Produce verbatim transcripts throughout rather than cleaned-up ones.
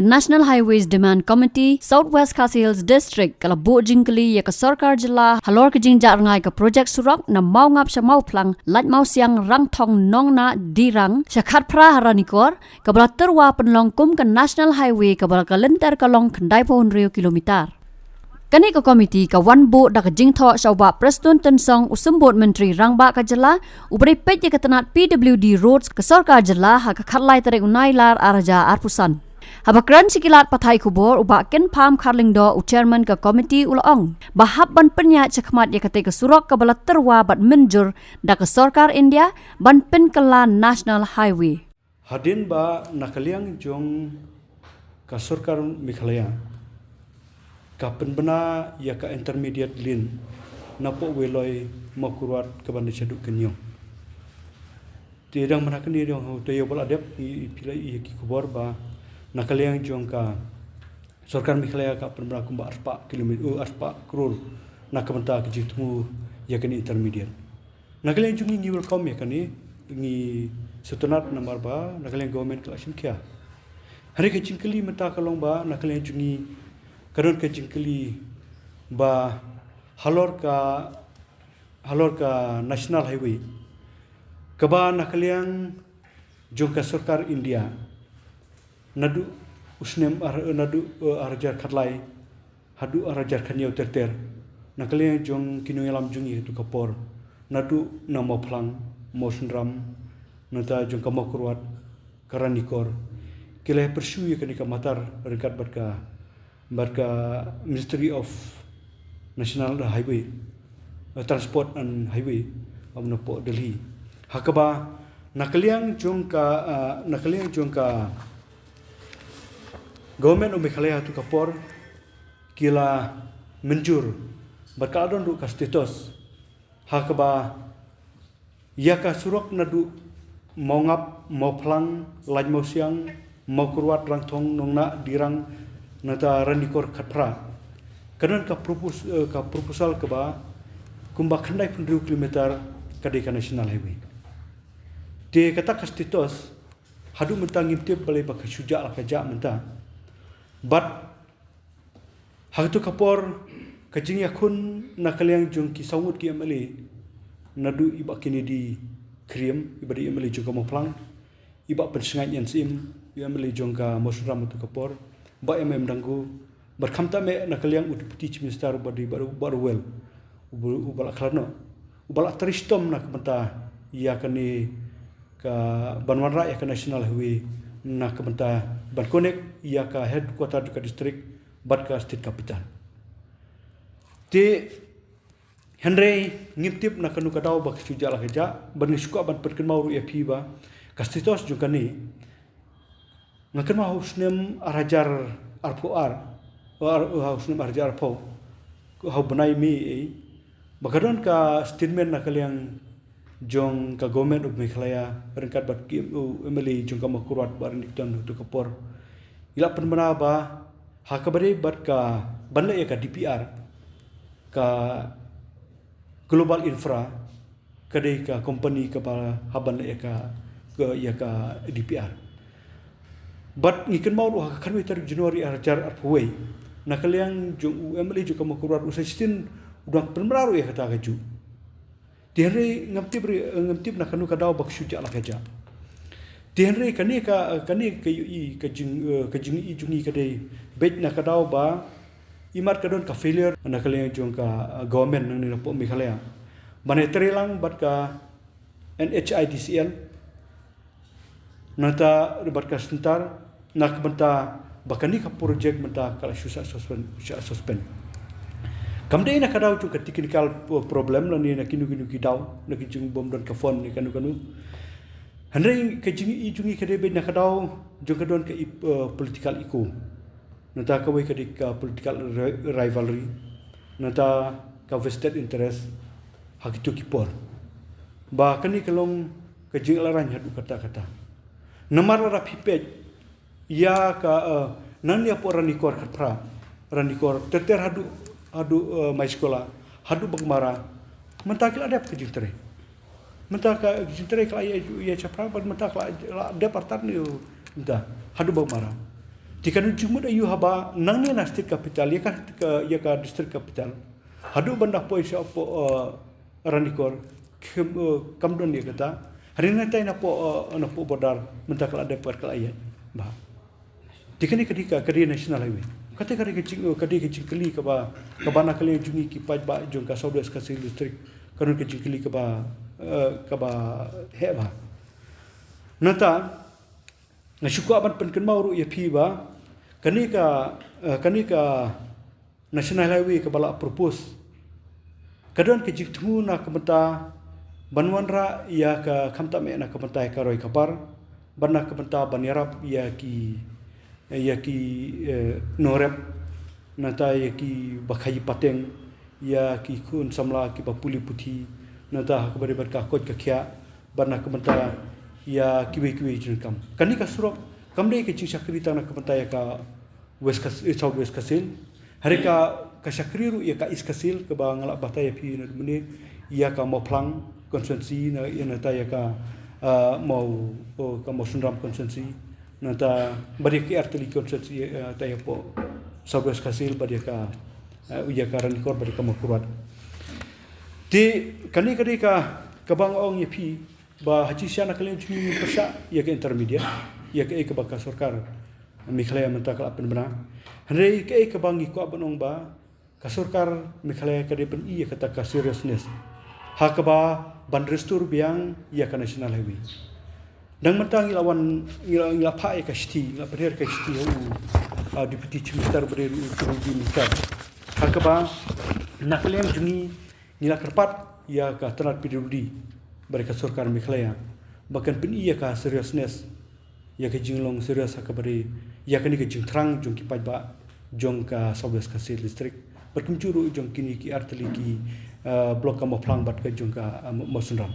National Highways Demand Committee, South West Khasi Hills District, ka la buh jingkylli ïa ka sorkar jylla halor ka jingjah rngai ka projek surok na Mawngap sha Mawphlang, Lait Mawsiang, Rangthong, Nongnah, Dirang, sha Khatphra ha Ranikor, kaba la tyrwa pynlong kum ka National Highway kaba la ka lynter ka long khyndai phew hynriew kilometer. Kane ka komiti ka wan buh da ka jingthoh sha u Bah Prestone Tynsong, u Symbud Myntri Rangbah ka jylla, uba dei peit ïa ka tnat P W D Roads ka sorkar jylla, ha ka khatlai tarik u Nailar ar hajar arphew san. Haba kren sha ki lad pathai khubor, u Bah Kynpham Kharlyngdoh, u chairman ka komiti, u la ong ba hap ban pynïaid shakhmat ïa katei ka surok kaba la tyrwa bad mynjur da ka sorkar India ban pynkylla National Highway. Hadien ba na ka liang jong ka sorkar Meghalaya ka pynbna ïa ka intermediate lane napoh Weiloi, Mawkyrwat, kaban da shaduh Kynñiong. Te dang mynta kane dang hau te ïa ba la dep i phi la ïa ki khubor ba na ka liang jong ka sorkar Meghalaya ka pynbna kumba arspah kilometer, uh, arspah klur na ka bynta ka jingthmu ïa kane intermediate. Na ka liang jong ngi ngi welcome ïa kane, ngi sngewtynnat namar ba na ka liang government ka la shim khia. Hynrei ka jingkylli mynta ka long ba na ka liang jong ngi ka don ka jingkylli ba halor ka, halor ka National Highway kaba na ka liang jong ka sorkar India naduh u snem ar, naduh, eh, ar hajar khatlai haduh ar hajar khathynñiew ter ter. Na ka liang jong ki nongïalam jong ngi ha tu ka por, naduh na Mawphlang, Mawsynram, nangta jong ka Mawkyrwat, ka Ranikor, ki la pursue ïa kane ka matter ryngkat bad ka, bad ka Ministry of National Highway, eh, Transport and Highway, um, napoh Delhi. Ha kaba na ka liang jong ka, eh, na ka liang jong ka government of Meghalaya ha tu ka por ki la mynjur bad ka la don ruh ka status ha kaba ïa ka surok naduh Mawngap, Mawphlang, Lait Mawsiang, Mawkyrwat, Rangthong, Nongnah, Dirang, nangta Ranikor, Khatphra. Ka don ka propos-, eh, ka proposal kaba kumba khyndai phew hynriew kilometer ka dei ka National Highway. Te kata ka status haduh mynta ngim tip balei ba ka shu jah la ka jah mynta. Bad ha katu ka por ka jingïakhun na ka liang jong ki saw ngut ki M L A, naduh i Bah Kennedy Khyriem, i ba dei M L A jong ka Mawphlang, i Bah Pynsngaid Ïansiem, i M L A jong ka Mawsynram ha katu ka por, Bah M M Dangu, bad khamtam eh na ka liang u Deputy Chief Minister uba dei Bah, Bah Ruwel, uba, uba la khlad noh, uba la trei shitom na ka bynta ïa kane ka ban wanrah ïa ka National Highway na ka bynta ban connect ïa ka headquarter jong ka district bad ka state capital. Te hynrei ngim tip na kano ka daw ba ka shu jah la ka jah, bad ngi shu kwah ban pynkynmaw ruh ïa phi ba ka status jong kane, nga kynmaw ha u snem ar hajar arphew ar, ar, ha u snem ar hajar arphew, ha u bnai May, eh, ba ka don ka statement na ka liang jong ka Government of Meghalaya ryngkat bad ki M-, uh, M L A jong ka Mawkyrwat, Bah Renikton, ha katu ka por. I la pynbna ba ha kaba dei bad ka ban leh ïa ka D P R, ka Global Infra ka dei ka company kaba hap ban leh ïa ka, ka, ïa ka D P R. Bad ngi kynmaw ruh ha ka khatwei tarik January ar hajar arphew wei, na ka liang jong u M L A jong ka Mawkyrwat, u Sir Justin, u dang pynbna ruh ïa kata kajuh. Te hynrei ngam tip re, ngam tip na kano ka daw ba ka shu jah la ka jah. Te hynrei kane ka, kane ka ïohi, ka jing, eh, ka jingïohi jong ngi ka dei beit na ka daw ba imat ka don ka failure na ka liang jong ka, eh, government nangne napoh Meghalaya ban ïatrei lang bad ka N H I D C L, nangta bad ka Centre, na ka bynta ba kane ka project mynta ka la shu shah suspend, shah suspend. Kam dei na ka daw jong ka technical, uh, problem lane na kino kino ki daw, na ki jingbym don ka fund ne kano kano. Hynrei ka jingïohi jong ngi ka dei beit na ka daw jong ka don ka ep-, uh, political ego. Nangta kawei ka dei ka political ri-, rivalry, nangta ka vested interest ha kito ki por. Ba kane ka long ka jingïalarain haduh katta katta. Namar lada phi peit ïa ka, eh, nangne hapoh Ranikor Khatphra, Ranikor ter ter haduh, haduh, eh, Maishkola, haduh Baghmara, mynta ki la dep ka jingtrei. Mynta ka jingtrei ka la ïa, ïa shaphrang bad mynta ka la, la dep artat ne mynta haduh Baghmara. Te kan jingmut aïu haba nangne na state capital ïa ka, ka ïa ka district capital haduh ban da poi sha hapoh, eh, Ranikor, kem, eh, kam don ïa kata. Hynrei natai napoh, eh, napoh border mynta ka la dep bad ka la ïaid bha. Te kane ka dei ka, ka dei national highway. Kata ka dei ka jing, eh, ka dei ka jingkylli kaba, kaba na ka liang jong ngi ki paidbah jong ka South West Khasi Hills District, ka don ka jingkylli kaba, eh, kaba heh bha. Nangta nga shu kwah ban pynkynmaw ruh ïa phi ba kane ka, eh, kane ka National Highway kaba la propose ka don ka jingthmu na ka bynta ban wanrah ïa ka, khamtam eh na ka bynta ïa ka roi ka par, bad na ka bynta ban ïarap ïa ki, ïa ki, eh, nongrep, nangta ïa kiba khaïi pateng, ïa ki khun samla kiba pule puthi, nangta ha kaba ïadei bad ka koit ka khiah, bad na ka bynta ïa kiwei kiwei jingdonkam. Kane ka surok kam dei ka jingshakri tang na ka bynta ïa ka West Khas-, eh, South West Khasi Hills. Hynrei ka, ka shakri ruh ïa ka East Khasi Hills kaba nga la batai ïa phi naduh mynne, ïa ka Mawphlang constituency, na, ïa nangta ïa ka, ah, Maw, oh, ka Mawsynram constituency, nangta bad ïa ki artylli constituency, eh, nangta ïa hapoh South West Khasi Hills bad ïa ka, eh, ïa ka Ranikor bad ïa ka Mawkyrwat. Te kane ka dei ka, kaba nga ong ïa phi ba ha jingshisha na ka liang jong ngi ngim pyrshah ïa ka intermediate, ïa kaei kaba ka sorkar Meghalaya mynta ka la pynbna. Hynrei kaei kaba ngi kwah ban ong ba ka sorkar Meghalaya ka dei pyni ïa kata ka seriousness ha kaba ban restore biang ïa ka National Highway. Dang mynta ngi la wan, ngi la, ngi la phah ïa ka shithi, ngi la pynhiar ka shithi ha u, ah, Deputy Chief Minister bad u Deputy Minister, ha kaba na ka liang jong ngi ngi la kyrpad ïa ka tnad P W D bad ka sorkar Meghalaya ba kan pyni ïa ka seriousness, ïa ka jinglong serious ha kaba dei ïa kane ka jingthrang jong ki paidbah jong ka South West Khasi Hills District bad kumjuh ruh jong kine ki artylli ki, ah, block ka Mawphlang bad ka jong ka, ah, Mawsynram.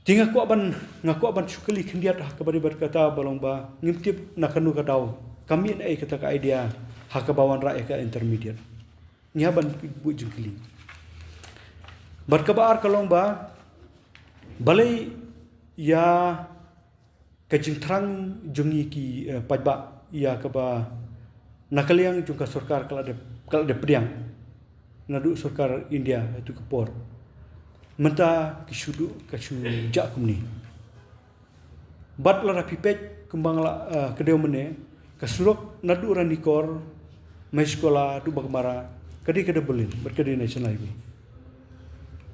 Te nga kwah ban, nga kwah ban shu kylli khyndiat ha kaba dei bad kata ba long ba ngim tip na kano ka daw ka mih na ei kata ka idea ha kaba wanrah ïa ka intermediate. Ngi hap ban buh jingkylli. Bad kaba ar ka long ba balei ïa ka jingthrang jong ngi ki, eh, paidbah ïa kaba na ka liang jong ka sorkar ka la dep, ka la dep pdiang naduh sorkar India ha tu ka por. Mynta ki shu duh, ka shu jah kumne. Bad lada phi peit kumba nga la, eh, kdew mynne, ka surok naduh Ranikor, Mahisukala, haduh Baghmara, ka dei ka double lane bad ka dei National Highway.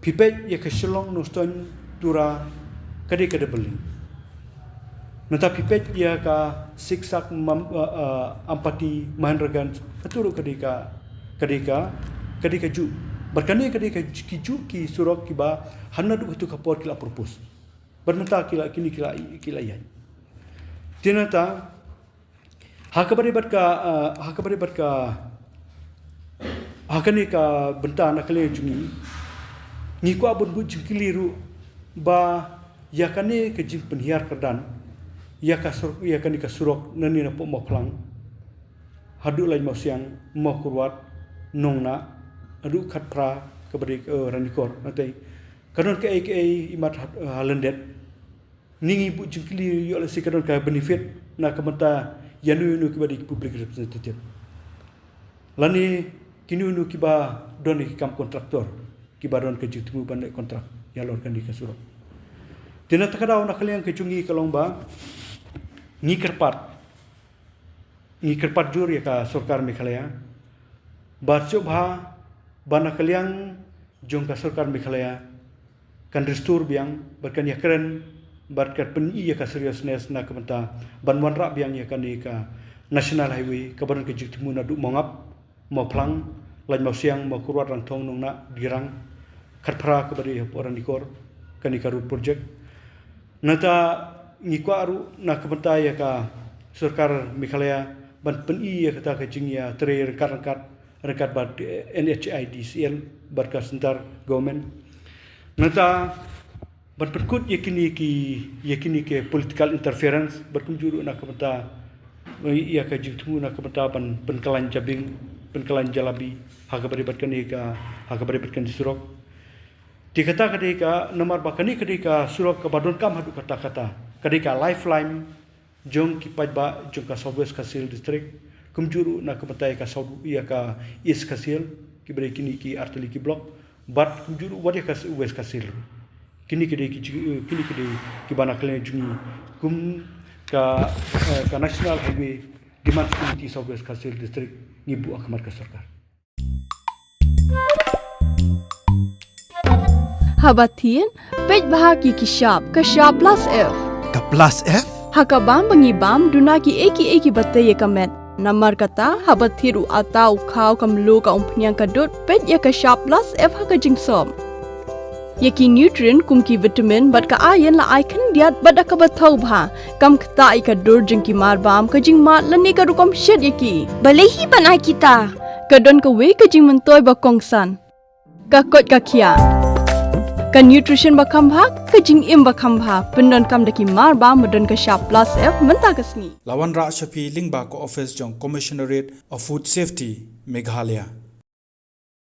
Phi peit ïa ka Shillong, Nongstoiñ, Tura, ka dei ka double lane. Nangta phi peit ïa ka Siksak, Mam-, eh, eh, Ampati, Mahendraganj, kata ruh ka dei ka, ka dei ka, ka dei kajuh. Bad kane ka dei ka, ki juh ki surok kiba ha naduh ha tu ka por ki la propose. Bad mynta ki la, kine ki la, ki la ïaid. Te nangta ha kaba dei bad ka, ah, ha kaba dei bad ka, ha kane ka bynta na ka liang jong ngi, ngi kwah ban buh jingkylli ruh ba ïa kane ka jingpynhiar kyrdan ïa ka sur-, ïa kane ka surok nangne napoh Mawphlang haduh Laitmawsiang, Mawkyrwat, Nongnah, haduh Khatphra kaba dei, eh, Ranikor, nangta ka don kaei kaei imat ha, ha lyndet. Ngi ngi buh jingkylli ïoh lehse ka don ka benefit na ka bynta ïano ïano kiba dei ki public representative lane kino kino kiba don ki kam contractor kiba don ka jingthmu ban leh contract ïalor kane ka surok. Te na kata ka daw na ka liang ka jong ngi ka long ba ngi kyrpad, ngi kyrpad jur ïa ka sorkar Meghalaya ba sngewbha ba na ka liang jong ka sorkar Meghalaya kan restore biang bad kan ïakren bad kan pyni ïa ka seriousness na ka bynta ban wanrah biang ïa kane ka National Highway kaba don ka jingthmu naduh Mawngap, Mawphlang, Laitmawsiang, Mawkyrwat, Rangthong, Nongnah, Dirrang, Khatphra kaba dei hapoh Ranikor, kane ka road project. Nangta ngi kwah ruh na ka bynta ïa ka sorkar Meghalaya ban pyni ïa kata ka jingïatrei ryngkat ryngkat ryngkat bad, eh, N H I D C L bad ka central government. Nangta ban pynkut ïa kine ki, ïa kine ki political interference bad kumjuh ruh na ka bynta, eh, ïa ka jingthmu na ka bynta ban pynkylla jabieng, pynkylla jalabi ha kaba dei bad kane ka, ha kaba dei bad kane surok. Te kata ka dei ka, namar ba kane ka dei ka surok kaba donkam haduh katta katta, ka dei ka lifeline jong ki paidbah jong ka South West Khasi Hills District, kumjuh ruh na ka bynta ïa ka South, ïa ka East Khasi Hills, kiba dei kine ki artylli ki block, bad kumjuh ruh wat ïa ka West Khasi Hills. Kine ki dei ki jing-, kine ki dei kiba na ka liang jong ngi kum ka, eh, ka National Highway Demands Committee South West Khasi Hills District, ngi buh ha khmat ka sorkar. Haba thied, peit bha ïa ki shap, ka shap plus F. Ka plus F? Ha ka bam ba ngi bam, duna kiei kiei kiba tei ïa ka met. Namar kata, haba thied u atta, u khaw, ka mluh, ka umphniang, ka dud, peit ïa ka shap plus F ha ka jingsop. Ïa ki nutrient kum ki vitamin bad ka iron la ai khyndiat bad da kaba thaw bha. Kam ktah ïa ka dur jong ki marbam, ka jingmad lane ka rukom shet ïa ki. Balei hi ban ai kita? Ka don kawei ka jingmyntoi ba kongsan. Ka koit ka khiah. Ka nutrition ba kham bha, ka jingim ba kham bha. Pyndonkam da ki marbam ba don ka shap plus F mynta ka sngi. La wanrah sha phi lyngba ka office jong Commissionerate of Food Safety, Meghalaya.